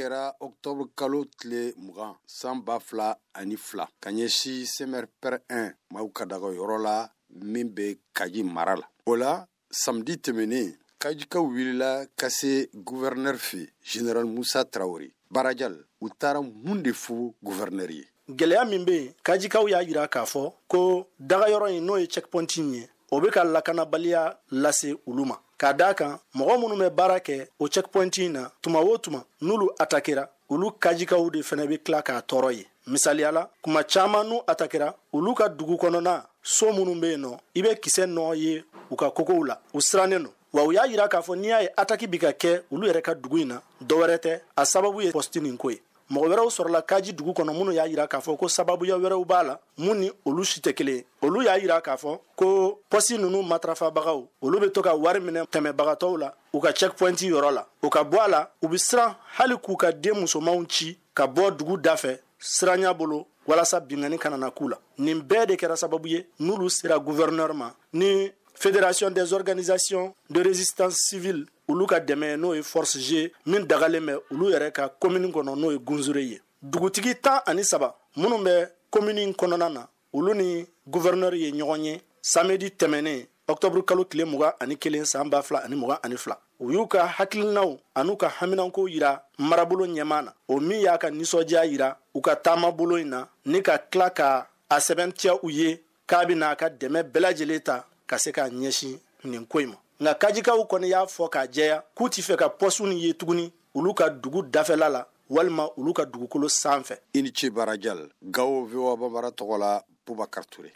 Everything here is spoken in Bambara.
kɛra octobre kalo tile 20 san 2002 ka ɲɛsin CMRPR 1 maaw ka daga yɔrɔ la min bɛ Kayi mara la. O la, samedi tɛmɛnen, Kayikaw wulila ka se gouverneur fɛ, Général Musa Traoré. Barajal, u taara mun de fɔ gouverneur ye? Gɛlɛya min bɛ yen, Kajikaw y'a jira k'a fɔ ko dagayɔrɔ in, n'o ye checkpoint in ye, o bɛ ka lakanabaliya lase olu ma, k'a d'a kan mɔgɔ minnu bɛ baara kɛ o checkpoint in na, tuma o tuma n'olu atakera, olu Kajikaw de fana bɛ tila k'a tɔɔrɔ ye. Misaliya la, kuma caman n'u atakera, olu ka dugu kɔnɔna so minnu bɛ yen nɔ, i bɛ kisɛ nɔ ye u ka kogow la, u sirannen don. Wa u y'a jira k'a fɔ n'i y'a ye ataki bɛ ka kɛ olu yɛrɛ ka dugu in na, dɔwɛrɛ tɛ, a sababu ye poste nin ko ye. Mɔgɔ wɛrɛw sɔrɔla Kaji dugu kɔnɔ minnu y'a jira k'a fɔ ko sababuya wɛrɛw b'a la mun ni olu si tɛ kelen ye. Olu y'a jira k'a fɔ ko pɔsi ninnu matarafabagaw, olu bɛ to ka wari minɛ tɛmɛbagatɔw la u ka checkpoint yɔrɔ la. U ka bɔ a la, u bɛ siran hali k'u ka den musomanw ci ka bɔ dugu da fɛ siranya bolo, walasa binkanni kana na k'u la. Nin bɛɛ de kɛra sababu ye n'olu sera gouverneur ma ni Fédération des organisations de résistance civile olu ka dɛmɛ, n'o ye Force G min dagalen bɛ olu yɛrɛ ka commune kɔnɔ, n'o ye Gunzure ye. Dugutigi 13 minnu bɛ commune kɔnɔna na, olu ni gouverneur ye ɲɔgɔn ye samedi tɛmɛnen, octobre kalo tile 21 san 2022. U y'u ka hakilinaw an'u ka haminankow yira marabolo ɲɛmaa na, o min y'a ka nisɔndiya yira u ka taamabolo in na, ni ka tila ka a sɛbɛntiya u ye k'a bɛna a ka dɛmɛ bɛɛ lajɛlen ta ka se k'a ɲɛsin nin ko in ma. Nka Kajikaw kɔni y'a fɔ k'a jɛya k'u ti fɛ ka pɔsu nin ye tuguni olu ka dugu dafɛla la walima olu ka dugukolo sanfɛ. I ni ce Barajal. Gawo, VOA Bambara tɔgɔ la, Bubakar Ture.